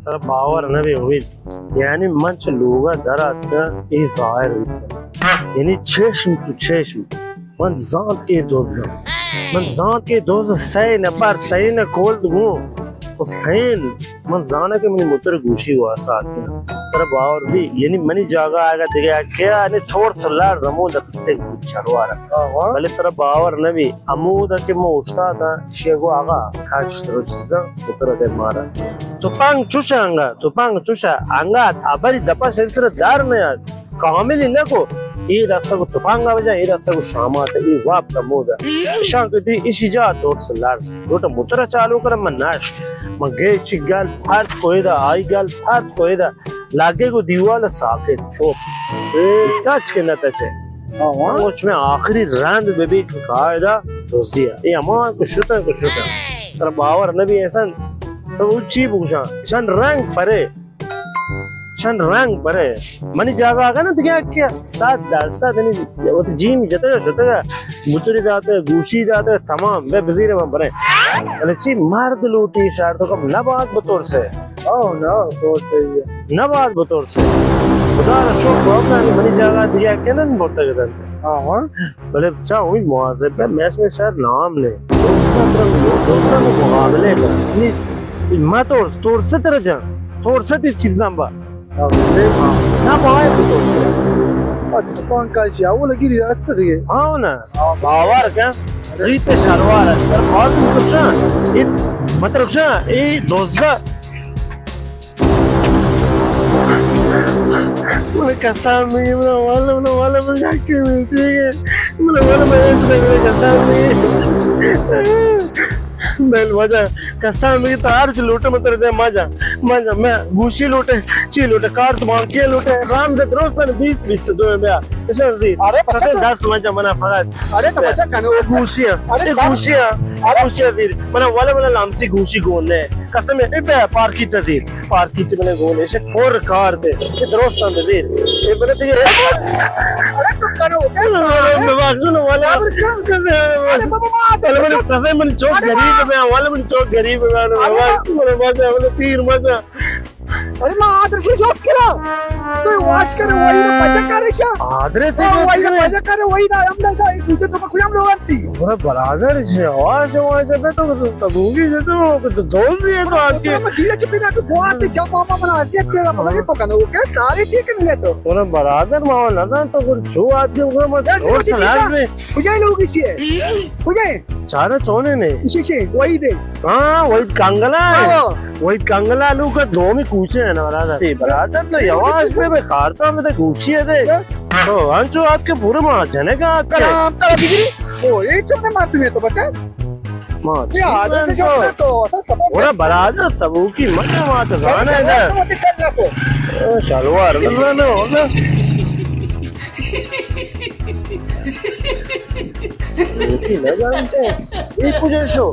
ترا باور نہ بی امید، یعنی من چہ لوگا در آتکاں، اے ظاہر بیت۔ یعنی چشم تو چشم، من زانت اے دزاں۔ من زانت اے دز سئے نفر، سئے نہ کولد گوں۔ و سئین، من زاناں کہ منی متر گوشی واسا آتکاں۔ ترا باور بی، یعنی منی جاگہ اگہ دگہ یکے آ، یعنی ترس لرز ہمودا کتگ بوت شلوارا۔ آہا۔ بلے ترا باور نہ بی، ہمودا کہ من اوشتاتاں، ایشی گو آغا کش رو چیزاں، متر دے مارا۔ تپنگ چوشا انگا، تپنگ چوشا انگا، ابری دپا شری سر در نیاد۔ کاملی نہ کو، اے دستا کو تپنگا بجا، اے دستا کو شامات، اے واب کمودا۔ اشان کہ دی، اشی جا ترس لرز۔ لوٹا متر چالو کرا، من نشت۔ من گئے چی گل پھرت کو ایدا، آئی گل پھرت کو ایدا۔ لگے گو دیوال ساکت، چپ۔ تچ کہ نہ تچے۔ ہاں، ہاں۔ مچ میں آخری رند ببی کہ قاعدہ دزیا۔ اے ہما کو شتن، کو شتن۔ ترا باور نہ بی احسان، تو چی بگوشاں؟ شن رنگ پرے۔ شن رنگ پرے۔ منی جاگہ آگا نا دگہ کیا؟ صد درصد یعنی وت جیم جتگا شتگا۔ متری داتے، گوشی داتے، تمام۔ بے بزیر من برے۔ بلے چی مرد لوٹی شہر تو کم نہ باز بترسے۔ او نا، تو صحیح ہے۔ نہ باز بترسے۔ خدا را شکر، بابا، منی جاگہ دگہ کیا نہ برتگ دن۔ ہاں، ہاں۔ بلے چا ہوئی مواظب ہے، میش میں شاید نام نے۔ دوستاں تر-، دوستاں میں مقابلے کر۔ نی، ما ترس، ترس تر جان۔ ترس تی چیزاں با۔ ہاں۔ چا بائے تو ترس۔ اچھا، تو پانک کا شیا، وہ لگی رہی ہے، است دیگه۔ ہاں نا۔ ہاں۔ باور کن؟ ریت شلوار است۔ پر بات مطلب شان۔ اے، مطلب شان، اے دوزہ۔ من قسم میگی، من والا، من والا، من شاکی میگی، ٹھیک ہے؟ من والا، من قسم میگی۔ بل مزہ، قسم میگی، تو ہر چی لوٹے، من ترے دے مزہ، مزہ، میں گوشی لوٹے، چی لوٹے، کارت بانکی لوٹے، رام دے درست بیست، بیست دو بیا۔ اشار زی۔ ارے بچہ تو دس مزہ منا فقط۔ ارے تو بچہ کنے۔ گوشی ہے۔ ارے اے سر۔ گوشی ہے۔ ارے۔ گوشی ہے زی۔ منا والا، منا لامسی گوشی گون نے۔ قسم ہے، اے بے پارکی تزیر۔ پارکی چ بلے گون ایشے پر کار دے۔ اے درست ہم دے۔ اے بلے دیگه۔ ارے تو کرو۔ ببخش، والا۔ صبر کر۔ ارے بابا، ما تو بلے من قسم، من چوک غریب ہے، والا من چوک غریب ہے، ارے بابا۔ بلے مزہ، بلے تیر مزہ۔ ارے ما آدرسی جوست کرا۔ تو واش کرے، وہی نہ پجا کرے شا۔ آدرسی جوست کرے۔ وہی نہ پجا کرے، وہی نہ ہم نہ جائے، مجھے تو کجام لوگ آتی۔ برا برادر شواش، شواش، ابے تو، تو سبوگی سے تو، تو دوست ہی ہے تو آپ کے۔ میں دھیرے چپی نہ تو گوا تے جا ماما منا اذیت کرا، مگر تو کنا، وہ کیا سارے چیز کنے تو۔ برا برادر، ماما نزان تو کر چو آدمی، مگر دوست لازمی۔ کجا لوگ ایشی ہے؟ کجا ہے؟ چارا چونے نے؟ ایشی، ایشی، وحید ہے۔ ہاں، وحید کانگلا ہے۔ ہاں۔ وحید کانگلا لوگ کا دومی کوچے ہیں نا، برادر۔ اے برادر تو یواش بے، بے کارتا میں تو گوشی ہے دے۔ ہاں۔ تو انچو آت کے پورے ماں جنے کا آت کے۔ کلام ترا بگری۔ او، اے چونے مار تمہیں تو بچا۔ ماں، اے آدر سے جو تو، اصل سبب برادر سبوکی مت مات زانا ہے نا۔ شلوار، شلوار، شلوار۔ لوکی نہ زانتے۔ اے کجا شو؟